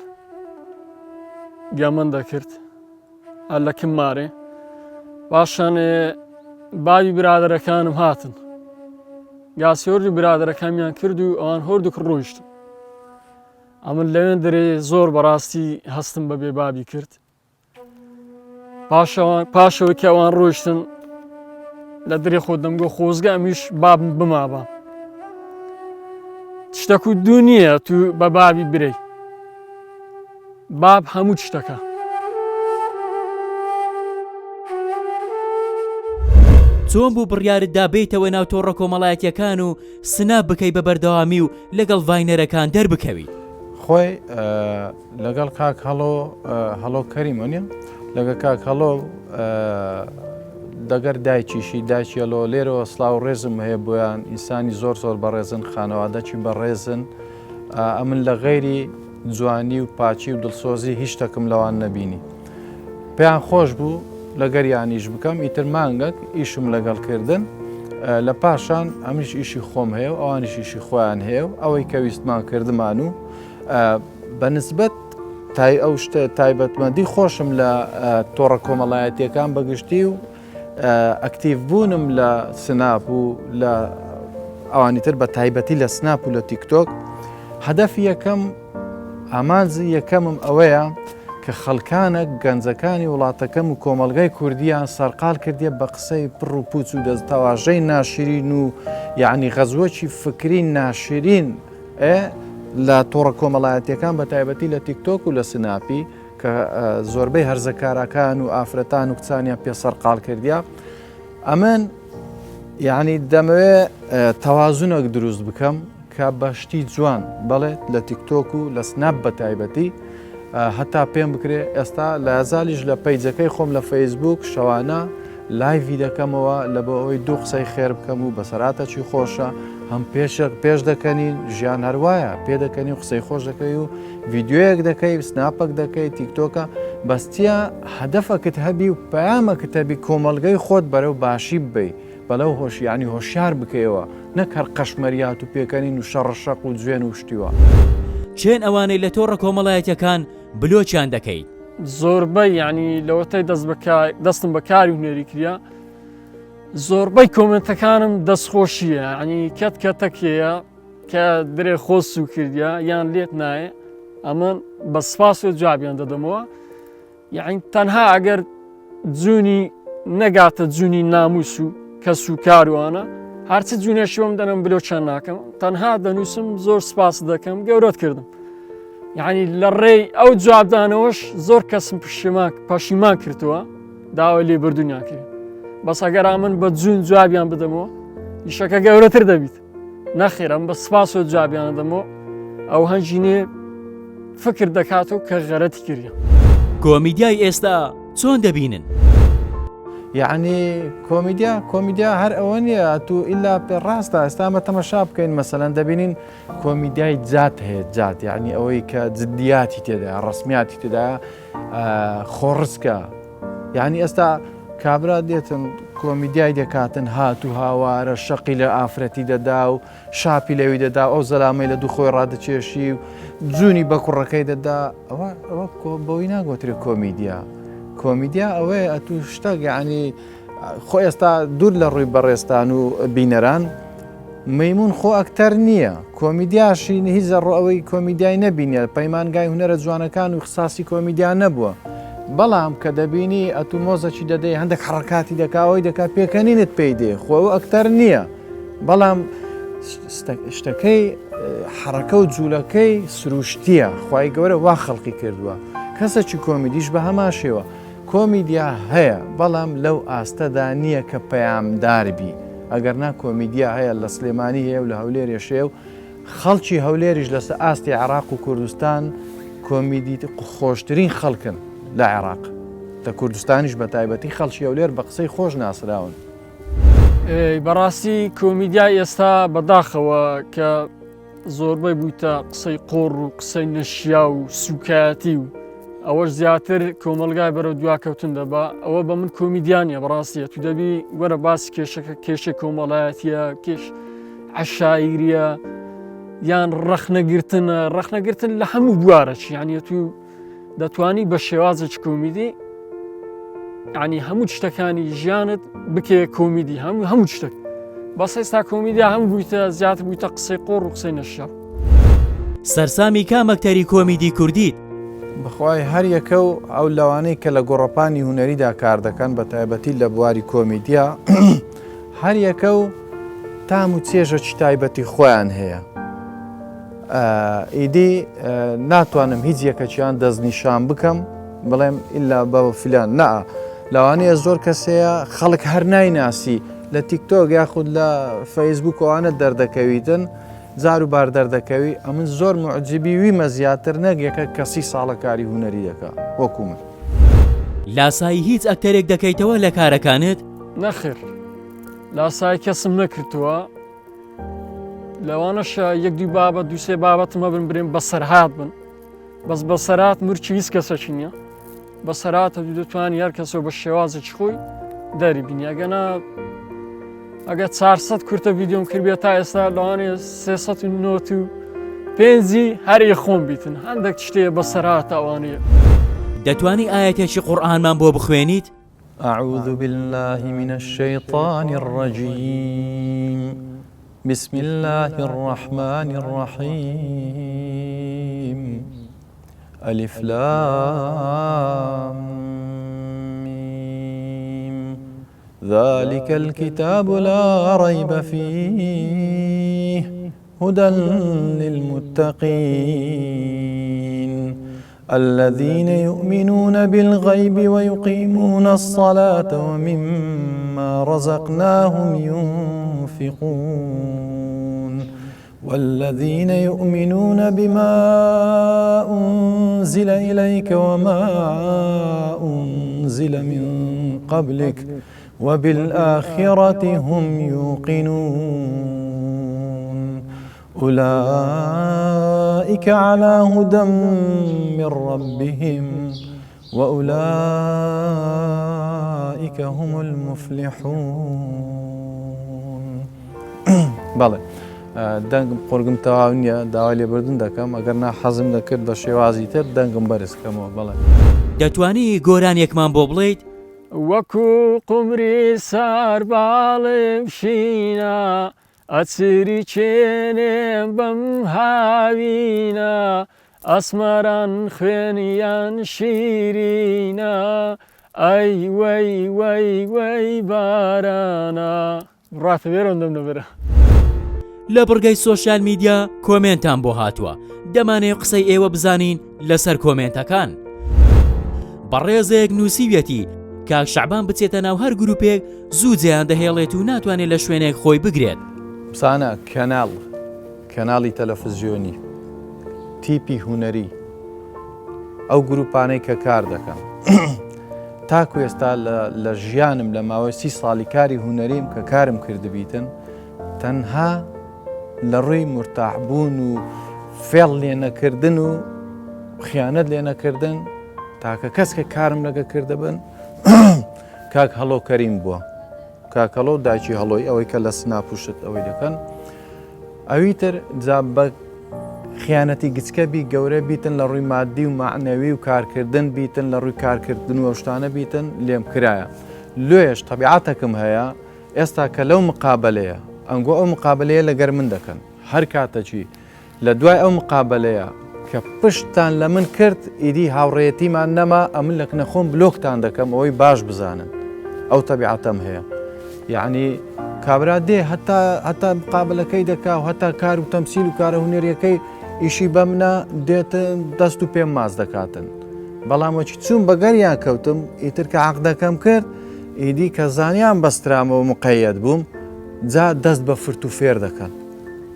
گەمەن دەکرد هەر لە کم مارێ پاشان باوی برادەرەکانم هاتن گاسیۆردی برادەرەکانیان کرد و ئەوان هۆردوک ڕۆیشتن ئەمن لەوێن درێ زۆر بەڕاستی هەستم بە بێبابی کرد پاشەوان پاشەوەی کە ئەوان ڕۆیشتن لە درێ خۆ دەمگۆ خۆزگە ئەمیش بابم بمابا شتەک و دوو نییە تو بە بابی برێ باب هەموو شتەکە. چۆن بوو بڕیارت دا بێیتەوە ناو تۆڕە کۆمەڵایەتیەکان و سناپ بکەی بە بەردەوامی و لەگەڵ ڤاینەرەکان دەربکەویت؟ خۆی لەگەڵ کاک هەڵۆ هەڵۆ کەریم وەنیە لەگە کاک هەڵۆ دەگەر دایکیشی دایکیەلۆ لێرەوە سلااو ڕێزم هەیە بۆیان ئینسانی زۆر زۆر بەڕێزن خانەوادەکی بەڕێزن ئەمن لە غەیری جوانی و پاکی و دڵسۆزی هیچ شتەکم لەوان نەبینی پێیان خۆش بوو لەگەریانیش بکەم ئیتر مانگەک ئیشم لەگەڵ کردن لە پاشان ئەمیش ئیشی خۆم هەیە و ئەوانیش ئیشی خۆیان هەیە و ئەوەی کە ویستمان کردمان و بە نسبەت تای ئەو شتە تایبەتمەندی خۆشم لە تۆڕە کۆمەڵایەتیەکان بەگشتی و ئەکتیڤ بوونم لە سناپ و لە ئەوانی تر بە تایبەتی لە سناپ و لە تیکتۆک هەدەفی یەکەم ئامانجی یەکەمم ئەوەیە کە خەڵکانە گەنجەکانی وڵاتەکەم و کۆمەلگای کوردیان سەرقال کردیە بە قسەی پڕ و پوچ و دەستەواژەی ناشرین و یعنی غەزوەکی فکری ناشرین لە تۆڕە کۆمەڵایەتیەکان بە تایبەتی لە تیکتۆک و لە سناپی کە زۆربەی هەرزەکارەکان و ئافرەتان و کچانیان پێ سەرقاڵ کردیا ئەمن یعنی دەمەوێ تەوازنێک دروست بکەم کە بە شتی جوان بەڵێت لە تیکتۆک و لە سناپ بە تایبەتی هەتا پێم بکرێ ئێستا لە یازالیش لە پەیجەکەی خۆم لە فەیسبوک شەوانە live ی دەکەمەوە لە بۆ ئەوەی دوو قسەی خێر بکەم و بەسەراتەکی خۆشە هەم پێشێک پێش دەکەنین ژیان هەروایە پێ دەکەنی و قسەی خۆش دەکەی و ڤیددیوەک دەکەی سناپەک دەکەی تیکتۆکە بەستە هەدەفەکت هەبی و پەیامەکت هەبی کۆمەڵگەی خۆت بەرەو باشی ببەی بەلەو هۆش یانی هۆشیار بکەیەوە نەک هەر قەشمەریات و پێکەنین و شەڕەشەق و جوێن و شتی وا. کێن ئەوانەی لە تۆڕە کۆمەڵایەتیەکان بلۆکیان دەکەیت؟ زۆربەی یعنی لەوەتەی دەست دەستم بە کاری هونەری کریا زۆربەی کۆمنتەکانم دەستخۆشیە ینی کەت کەتەکەیە کە درێ خۆ سوو کردیا یان لێت نایە ئەمە بە سپاس و جوابیان دەدەمەوە یەعنی تەنها ئەگەر جوونی نەگاتە جوونی ناموس و کەس و کاروانە هەرچی جوونێکی بم دەنم بلۆچیان ناکەم تەنها دەنووسم زۆر سپاس دەکەم گەورەت کردم یعنی لە ڕێی ئەو جوابدانەوەش زۆر کەسم پشیمان پەشیمان کردووە داوای لێبردونیان کرد بەس ئەگەر من بە جوون جوابیان بدەمەوە ئیشەکە گەورەتر دەبیت نەخێر ئەم بە سپاس و جوابیان دەمەوە ئەو هەنجینێ فکر دەکات و کە غەرەتی کردە. کۆمیدیای ئێستا چۆن دەبینن؟ یەعنی کۆمیدیا کۆمیدیا هەر ئەوە نییە تو ئیلا پێ ڕاستە ئێستا ئەمە تەمەشا بکەین مەسەلەن دەبینین کۆمیدیای جات هەیە جات یعنی ئەوەی کە جدیاتی تێدا ڕسمیاتی تێدا خۆڕسکە یعنی ئێستا. کابرا دێتن کۆمیدیای دەکاتن هات و هاوارە شەقی لە ئافرەتی دەدا و شاپی لەوی دەدا ئەو زەلامەی لە دوو خۆی ڕادەچێشی و جوونی بە کوڕەکەی دەدا ئەوە ئەوە بەوەی ناگۆترێ کۆمیدیا کۆمیدیا ئەوەیە ئەتوو شتەک یعنی خۆ ئێستا دوور لە ڕووی بەڕێزتان و بینەران مەیمون خۆ ئەکتەر نییە کۆمیدیاشی هیچ لە ڕۆ ئەوەی کۆمیدیای نەبینە پەیمانگای هونەرە جوانەکان و خساسی کۆمیدیا نەبووە بەڵام کە دەبینی ئەتوو مۆزەکی دەدەی هەندێک حڕکاتی دەکاوەی دەکا پێکەنینت پێی دێ خۆ ئەو ئەکتەر نییە بەڵام شتەکەی حڕەکە و جوولەکەی سروشتیە خی گەورە وا خەڵقی کردووە کەسەکی کۆمیدیش بە هەمان شێوە کۆمیدیا هەیە بەڵام لەو ئاستەدا نییە کە پەیامدار بی ئەگەر نا کۆمیدیا هەیە لە سلێمانی هەیە و لە هەولێرێش هەیە و خەڵکی هەولێریش لەسە ئاستی عێراق و کوردستان کۆمیدی خۆشترین خەڵکن لە عێراق لە کوردستانیش بە تایبەتی خەڵکی هەولێر بە قسەی خۆش ناسراون. بەڕاستی کۆمیدیای ئێستا بەداخەوە کە زۆربەی بوویتە قسەی قۆڕ و قسەی نەشیا و سوکایەتی و ئەوەش زیاتر کۆمەلگای بەرەو دواکەوتن دەبا ئەوە بە من کۆمیدیانە بەڕاستیە تو دەبی وەرە باسی کێشەکە کێشەی کۆمەڵایەتیە کێش عشاعیریە یان ڕەخنەگرتنە ڕەخنەگرتن لە هەموو بوارەکی یانە تو دەتوانی بە شێوازێکی کۆمیدی ینی هەموو شتەکانی ژیانت بکێ کۆمیدی هەموو هەموو شتێک بەس ئێستا کۆمیدیا هەم بوویتە زیاتر بوویتە قسەی قۆڕ و قسەی نەشیا. سەرسامی کام ئەکتەری کۆمیدی کوردیت؟ بەخوای هەر یەکە و ئەو لەوانەی کە لە گۆڕەپانی هونەریدا کار دەکەن بە تایبەتی لە بواری کۆمیدیا هەر یەکە و تام و چێژەکی تایبەتی خۆیان هەیە ئیدی ناتوانم هیچ یەکەکیان دەستنیشان بکەم بڵێم ئللا بە فلان نا لەوانەیە زۆر کەسەیە خەڵک هەر نایناسی لە تیکتۆک یاخود لە فەیسبوک ئەوانە دەردەکەویتن جار و بار دەردەکەوی ئەمن زۆر معجبی ویمە زیاتر نەک یەکە کەسی ساڵە کاری هونەری دەکا وەکو من. لاسایی هیچ ئەکتەرێک دەکەیتەوە لە کارەکانت؟ نەخێر لاسایی کەسم نەکردووە لەوانەشە یەک دوو بابەت دووسێ بابەتم هەبن برێن بەسەرهات بن بەس بەسەرات مرچی هیچ کەسەکی نییە بەسەراتە دوو دەتوانی هەر کەسەوە بە شێوازێکی خۆی دەری بینی ئەگەنا ئەگە 400 کورتە ڤیددیۆم کردبێت تا ئێستا لەوانەیە 395 هەر خۆم بیتن هەندێک شتێ بەسەراتە ئەوانەیە. دەتوانی ئایەتێکی قورئانمان بۆ بخوێنیت؟ اعوذ باللە من الشیطان الرجیم بسم اللە الرحمن الرحیم الف لام میم ذلك الكتاب لا ريب فيه هدى للمتقين الذين يؤمنون بالغيب ويقيمون الصلاة ومما رزقناهم ينفقون والذين يؤمنون بما أنزل إليك وما أنزل من قبلك وبالآخرة هم يوقنون أولئك على هدى من ربهم وأولئك هم المفلحون بەڵێ دەنگم قۆرگم تەواو نییە داوای لێبوردن دەکەم ئەگەر نا حەزم دەکرد بە شێوازی تر دەنگم بەرز کەمەوە بەڵێ. دەتوانی گۆرانیەکمان بۆ بڵێیت؟ وەکو قومری سەرباڵم شینە ئەچریکێنێم بەم هاوینە ئەسمەران خوێنیان شیرینە ئەی وەی وەی وەی بارانە. بڕاتە بێرەوە دەم لەبەرە. لە بڕگەی سۆشیال میدیا کۆمێنتان بۆ هاتووە دەمانەوێت قسەی ئێوە بزانین لەسەر کۆمێنتەکان. بەڕێزێک نووسیویەتی کاک شەعبان بچێتە ناو هەر گروپێک زوو جێیان دەهێڵێت و ناتوانێت لە شوێنێک خۆی بگرێت. بزانە کەناڵ، کەناڵی تەلەفزیۆنی، تیپی هونەری، ئەو گروپانەی کە کار دەکەن. تاکو ئێستا لە ژیانم لە ماوەی سی ساڵی کاری هونەریم کە کارم کردبیتن تەنها لە ڕووی مورتاح بوون و فێڵ لێ نەکردن و خیانەت لێ نەکردن تاکە کەس کە کارم لەگە کردبن. کاک هەڵۆ کەریم بووە. کاک هەڵۆ دایکی هەڵۆی ئەوەی کە لە سناپ و شت ئەوەی دەکەن. ئەوی تر جا بە خیانەتی گچکە بی گەورە بیتن لە ڕووی مادی و مەعنەوی و کارکردن بیتن لە ڕووی کارکردن و ئەو شتانە بیتن لێم کرایە. لۆیەش تەبیعەتەکم هەیە ئێستا کە لەو مقابەلەیە ئەنگۆ ئەو مقابەلەیە لەگەر من دەکەن هەر کاتەکی لە دوای ئەو مقابەلەیە کە پشتتان لە من کرد ئیدی هاوڕێیەتیمان نەما ئەمن لە کنە خۆم بلۆکتان دەکەم ئەوەی باش بزانن ئەو تەبیعەتەم هەیە یعنی کابرا دێ هەتا هەتا مقابلەکەی دەکا و هەتا کار و تەمسیل و کارە هونەریەکەی ئیشی بەمنە دێتن دەست و پێم ماز دەکاتن بەڵام وەکی چوون بەگەریان کەوتم ئیتر کە عقدەکەم کرد ئیدی کە زانیان بەسترامەوە مقەیەت بووم جا دەست بە فرت و فێر دەکەن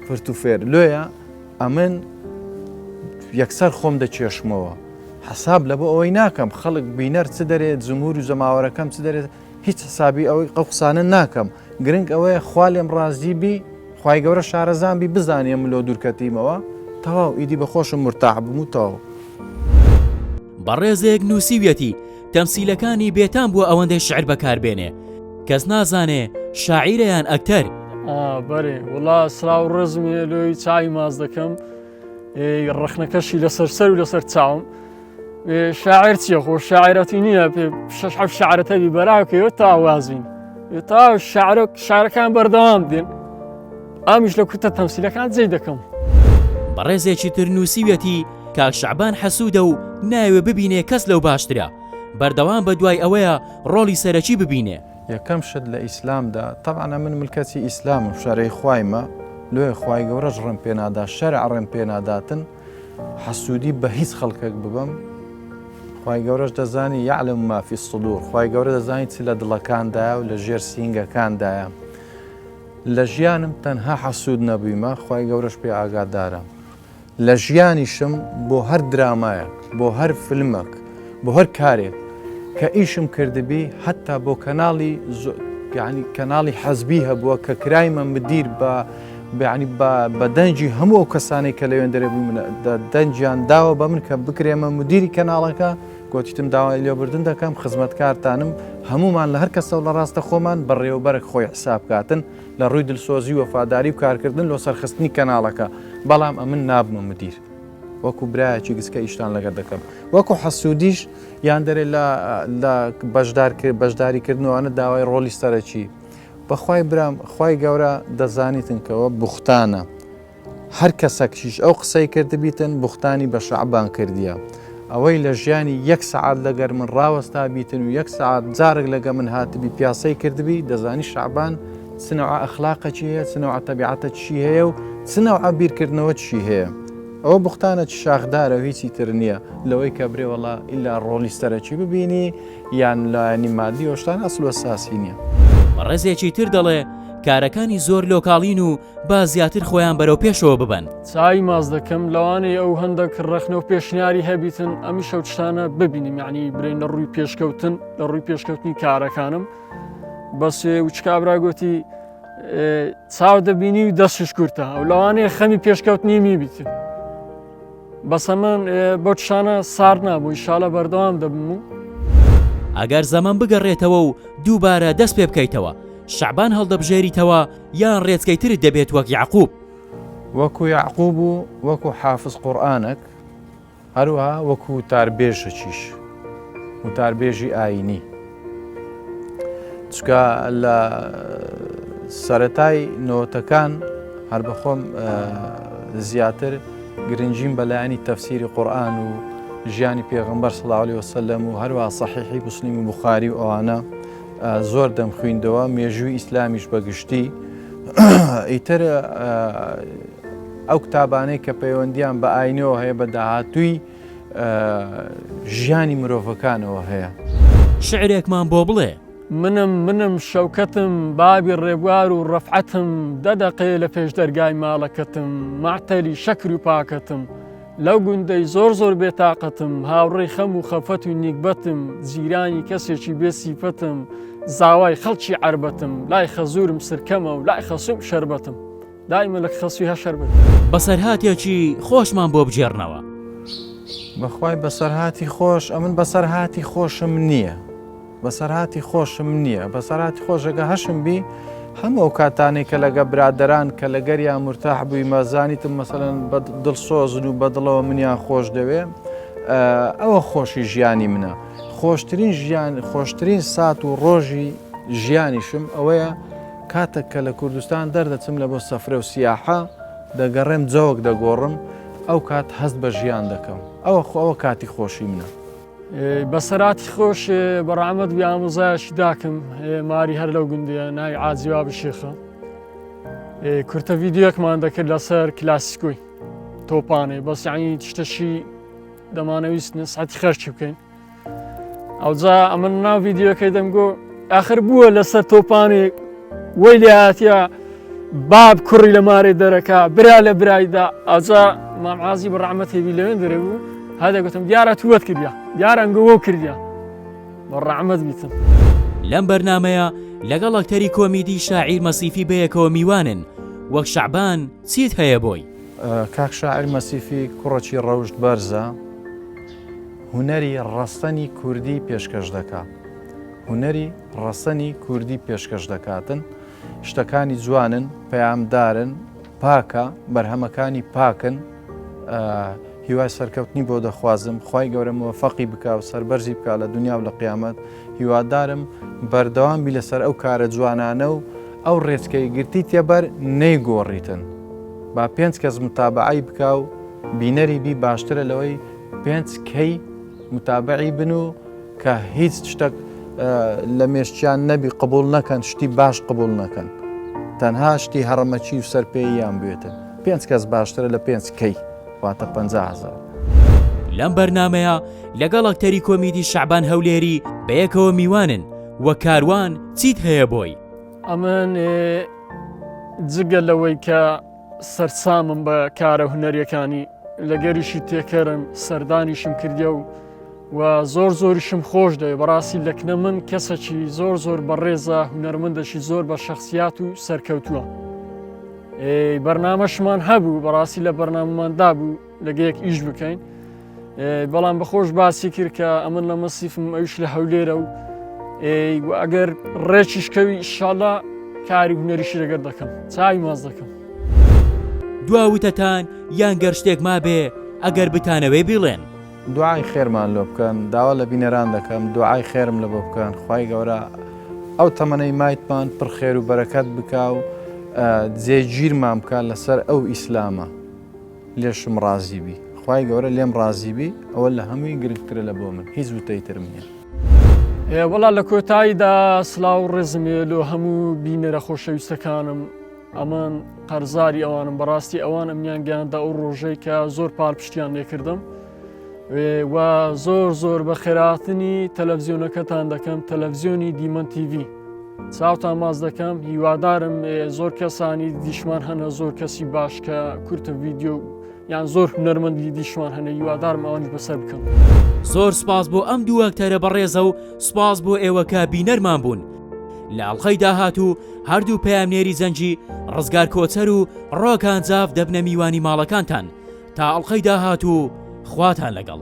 فرت و فێر لۆیە ئەمن یەکسەر خۆم دەکێشمەوە حەساب لە بۆ ئەوەی ناکەم خەڵک بینەر چ دەرێت جمهور و جەماوەرەکەم چ دەرێت هیچ حسابی ئەوەی ئەو قسانە ناکەم گرنگ ئەوەیە خوا لێم ڕازی بی خوای گەورە شارەزان بی بزانێ من لۆ دوورکەتیمەوە تەواو ئیدی بە خۆشم مرتاح بم و تەواو. بەڕێزێک نووسیویەتی تەمسیلەکانی بێتام بووە ئەوەندەی شعر بەکاربێنێ کەس نازانێ شاعیرە یان ئەکتەر. ئا بەرێ وڵا سلااو ڕێزم هەیە لۆی چاوی ماز دەکەم ڕەخنەکەشی لەسەر سەر و لەسەر چاوم شاعر چییە خۆ شاعرەتی نییە پێ شش حەف شعرەتەوی بەراکەوە تا وازین تا شعرە شارەکان بەردەوام دێن ئامیش لە کورتە تەمسیلەکان جێ دەکەم. بەڕێزێکی تر نووسیویەتی کاک شەعبان حەسوودە و نایەوێ ببینێ کەس لەو باشترە، بەردەوام بەدوای ئەوەیە ڕۆڵی سەرەکی ببینێ. یەکەم شت لە ئیسلامدا تەبعەن ئەمن ملکەچی ئیسلامم شەرعی خوایمە لۆیە خوای گەورەش ڕێم پێنادا شەرع ڕێم پێناداتن حەسوودی بە هیچ خەڵکێک ببەم خوای گەورەش دەزانی یعلم ما فی الصدور خوای گەورە دەزانی چ لە دڵەکاندایە و لە ژێر سینگەکاندایە لە ژیانم تەنها حەسوود نەبوویمە خوای گەورەش پێ ئاگادارە لە ژیانیشم بۆ هەر درامایەک بۆ هەر فلمەک بۆ هەر کارێک کە ئیشم کردبی حتا بۆ کەناڵی یعنی کەناڵی حەزبی هەبووە کە کرایمە مدیر بە یعنی بە دەنگی هەموو ئەو کەسانەی کە لەوێن دەرێ بووی دەنگیان داوە بە من کە بکرێمە مدیری کەناڵەکە گۆتیتم داوای لێبوردن دەکەم خزمەتکارتانم هەمومان لە هەر کەسەوە لە ڕاستە خۆمان بەڕێوەبەرەک خۆی حساب کاتن لە ڕووی دلسۆزی وەفاداری و کارکردن لۆ سەرخستنی کەناڵەکە بەڵام ئەمن نابمە مدیر وەکو برایەکی گچکە ئیشتان لەگەر دەکەم وەکو حەسوودیش یان دەرێ لە لە بەشدار بەشداری کردنەوەە داوای ڕۆلی سەرەکی بەخوای برام خوای گەورە دەزانیتن کەوە بوختانە هەر کەسەکیش ئەو قسەی کردبیتن بوختانی بە شەعبان کردیە ئەوەی لە ژیانی یەک سەعات لەگەر من ڕاوەستا بیتن و یەک سەعات جارێک لەگە من هاتبی پیاسەی کردبی دەزانی شەعبان چ نەوعە ئەخلاقەکی هەیە چ نەوعە تەبیعەتەکی هەیە و چ نەوعە بیرکردنەوە چی هەیە ئەوە بوختانە چ شاخدارە و هیچی تر نییە لەوەی کە برێ وەڵا ئیلا ڕۆڵی سەرەکی ببینی یان لایەنی مادی ئەو شتان ئەسل و ئەساسی نییە. بەڕێزێکی تر دەڵێ کارەکانی زۆر لۆکاڵین و با زیاتر خۆیان بەرەو پێشەوە ببەن. چای ماز دەکەم لەوانەیە ئەو هەندەک ڕەخنە و پێشنیاری هەبیتن ئەمیش ئەو شتانە ببینیم یعنی برێن لە ڕووی پێشکەوتن لە ڕووی پێشکەوتنی کارەکانم بەس وچ کابرا گوتی چاو دەبینی و دەستش کورتە ئەو لەوانەیە خەمی پێشکەوتنی می بیتن بەسە من بۆ شانە سارد نابوو ئیشالە بەردەوام دەبم و ئەگەر زەمەن بگەڕێتەوە و دووبارە دەست پێ بکەیتەوە شەعبان هەڵدەبژێریتەوە یان ڕێچکەی ترت دەبێت وەک یەعقوب؟ وەکو یەعقوب و وەکو حافز قورئانەک هەروەها وەکو وتاربێژەکیش وتاربێژی ئایینی چونکە لە سەرەتای نۆتەکان هەر بەخۆم زیاتر گرنگیم بەلایەنی تەفسیری قورئان و ژیانی پێغەمبەر صلی الله علیه وسلم و هەروە صحیحی مسلم و بخاری و ئەوانە زۆر دەمخویندەوە مێژووی ئیسلامیش بەگشتی ئیتر ئەو کتابانەی کە پەیوەندیان بە ئاینەوە هەیە بە داهاتووی ژیانی مرۆڤەکانەوە هەیە. شعرێکمان بۆ بڵێ. منم منم شەوکەتم بابی ڕێبوار و ڕەفعەتم دە دەقەیە لە پێش دەرگای ماڵەکەتم مەعتەلی شەکر و پاکەتم لەو گوندەی زۆر زۆر بێتاقەتم هاوڕێی خەم و خەفەت و نیگبەتم جیرانی کەسێکی بێ سیفەتم زاوای خەڵکی عەربەتم لای خەزورم سرکەمە و لای خەسوم شەربەتم دایمە لە خەسوی هەر شەربەت. بەسەرهاتێکی خۆشمان بۆ بگێڕنەوە. بەخوای بەسەرهاتی خۆش ئەمن بەسەرهاتی خۆشم نییە. بەسەرهاتی خۆشم نییە بەسەرهاتی خۆشەکە هەشم بی هەموو ئەو کاتانەی کە لەگە برادەران کە لەگەریان مرتاح بووی مەزانیتم مەسەلەن بە دڵسۆزن و بەدڵەوە منیان خۆش دەوێ ئەوە خۆشی ژیانی منە خۆشترین ژیان خۆشترین سات و ڕۆژی ژیانیشم ئەوەیە کاتێک کە لە کوردستان دەردەچم لە بۆ سەفرە و سیاحە دەگەڕێم جەوەک دەگۆڕم ئەو کات هەست بە ژیان دەکەم ئەوە خۆ ئەوە کاتی خۆشی منە. بەسەراتی خۆش بەڕامەت بی ئامۆزایەکی داکم ماری هەر لەو گوندەیە ناوی عازیوا بشێخە کورتە ڤیددیوەکمان دەکرد لەسەر کلاسیکۆی تۆپانێ بەس یعنی شتەشی دەمانەویست نسعەتی خەرچی بکەین ئەوجا ئەمن ناو ڤیددیوەکەی دەمگۆ ئاخر بووە لەسەر تۆپانێک وەی لێهاتە باب کوڕی لە مارێ دەرەکا برا لە برایدا ئەجا مام عازی بە ڕەحمەت هێبی لەوێن دەرێ بوو هەدە گوتم دیارە تووەت کردیا دیارە ئەنگۆ وەو کردیا بە ڕەحمەت بیتم. لەم بەرنامەیە لەگەڵ ئەکتەری کۆمیدی شاعیر مەسیفی بەیەکەوە میوانن وەک شەعبان چیت هەیە بۆی؟ کاک شاعیر مەسیفی کوڕەکی ڕەوشت بەرزە هونەری ڕەسەنی کوردی پێشکەش دەکا هونەری ڕەسەنی کوردی پێشکەش دەکاتن شتەکانی جوانن، پەیامدارن، پاکە، بەرهەمەکانی پاکن، هیوای سەرکەوتنی بۆ دەخوازم، خوای گەورە مۆفەقی بکا و سەربەرزی بکا لە دنیا و لە قیامەت، هیوادارم بەردەوام بی لەسەر ئەو کارە جوانانە و ئەو ڕێچکەی گرتیتیە بەر نەیگۆڕیتن، با پێنج کەس متابەعەی بکا و بینەری بی باشترە لەوەی پێنج کەی متابعی بن و کە هیچ شتەک لە مێشکیان نەبی قبول نەکەن شتی باش قبول نەکەن تەنها شتی هەڕەمەکی و سەرپێیان بێتن پێنج کەس باشترە لە پێنج کەی واتە 500. لەم بەرنامەیە لەگەڵ ئەکتەری کۆمیدی شەعبان هەولێری بەیەکەوە میوانن وە کاروان چیت هەیە بۆی؟ ئەمن جگە لەوەی کە سەرسامم بە کارە هونەریەکانی لەگەریشی تێکەرم سەردانیشم کردیە و و زۆر زۆریشم خۆش دەوێت بەڕاستی لەکنە من کەسەکی زۆر زۆر بەڕێزە هونەرمەندەشی زۆر بە شخصیات و سەرکەوتووە بەرنامەشمان هەبوو بەڕاستی لە بەرنامەماندا بوو لەگەیەک ئیش بکەین بەڵام بەخۆش باسی کرد کە ئەمن لە مەسیفم ئەوش لە هەولێرە و ئەگەر ڕێکیش کەوی ئیشاڵا کاری هونەریشی لەگەر دەکەم چاوی ماز دەکەم. دوا وتەتان یان گەر شتێک مابێ ئەگەر بتانەوێ بیڵێن. دوعای خێرمان لۆ بکەن داوا لە بینەران دەکەم دوعای خێرم لە بۆ بکەن خوای گەورە ئەو تەمەنەی مایتمان پڕ خێر و بەرەکەت بکا و جێگیرمان بکا لەسەر ئەو ئیسلامە لێشم ڕازی بی خوای گەورە لێم ڕازی بی ئەوە لە هەمووی گرنگترە لە بۆ من هیچ وتەی ترم نییە. وەڵا لە کۆتاییدا سلااو ڕێزم لۆ هەموو بینەرە خۆشەویستەکانم ئەمن قەرزاری ئەوانم بەڕاستی ئەوان ئەمنیان گەیاندە ئەو ڕۆژەی کە زۆر پاڵپشتیان لێکردم و زۆر زۆر بە خێراتنی تەلەڤزیۆنەکەتان دەکەم تەلەڤزیۆنی دیمەن تیVی چاوتان ماز دەکەم هیوادارم زۆر کەسانی دیشمان هەنە زۆر کەسی باش کە کورتە ڤیددیو یان زۆر هونەرمەندی دیشمان هەنە هیوادارم ئەوانیش بەسەر بکەم. زۆر سوپاس بۆ ئەم دوو ئەکتەرە بەڕێزە و سوپاس بۆ ئێوە کە بینەرمان بوون. لە ئەڵقەی داهاتوو هەردوو پەیامنێری جەنگی ڕزگار کۆچەر و ڕۆکان جاف دەبنە میوانی ماڵەکانتان تا ئەڵقەی داهاتوو خواتان لەگەڵ.